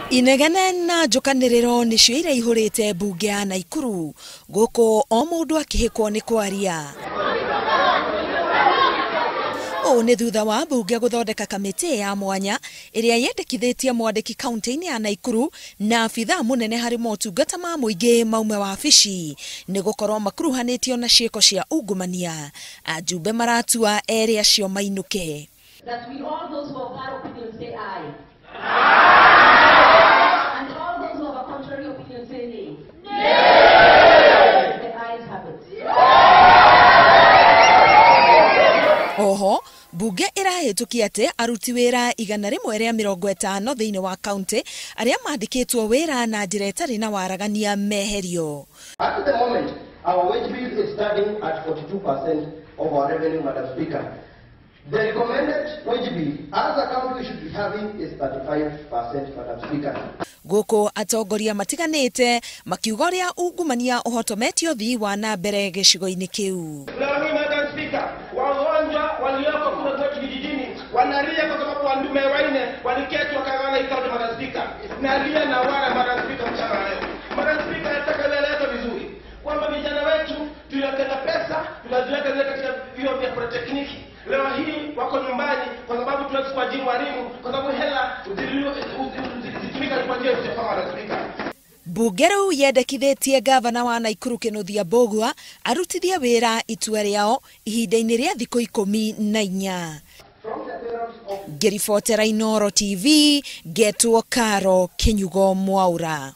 Inegene na njũkanĩrĩro nĩcio iraihũrĩte mbunge ya Naikuru gũkũ o mũndũ akĩhĩkwo nĩ kwaria. Ũũ nĩ thutha wa mbunge gũthondeka kamĩtĩ ya mwanya ĩrĩa yendekithĩtie mwandĩki kaunti-inĩ ya Naikuru na abithaa mũnene harĩ motungata ma mũingĩ maume wabici nĩ gũkorwo makuruhanĩtio na ciĩko cia ungumania. Ajumbe maratua erĩ acio mainũke. That we all those who have that opinion say aye. And all those who have a contrary opinion say nay. Nay. The ayes have it. Oho, mbunge ĩrahĩtũkia atĩ aruti wĩra 150 thĩinĩ wa kaunti arĩa mandĩkĩtwo wĩra na njĩra ĩtarĩ na waragania meherio. At the moment, our wage bill is standing at 42% of our revenue, Madam Speaker. The recommended wage bill as a country should be having is 35%, Madam Speaker. Gũkũ atongoria matiganĩte makiuga ũrĩa ungumania ũhotometio ũthii wa na mbere gĩcigo-inĩ kĩu. Leo hii Madam Speaker, wagonjwa walioko kule kwetu vijijini wanalia kwa sababu wandume wanne waliketi wakagawana hii kaunti, Madam Speaker. Nalia na wala Madam Speaker mchana leo. Madam Speaker, nataka nieleze vizuri kwamba vijana wetu tuliwekeza pesa, tunaziweka zile katika vyuo vya polytechniki. Leo hii wako nyumbani kwa sababu tuwezi kuajiri walimu kwa sababu hela zilitumika kwa ajili ya kusoma, Madam Speaker. Mbunge rĩu yendekithĩtie gavana wa Naikuru Kĩnuthia Mbũgua arutithie wĩra itua rĩao ihinda-inĩ rĩa thikũ 14. Ngĩribotera Inooro TV, ngetwo Karo Kĩnyugo Mwaura.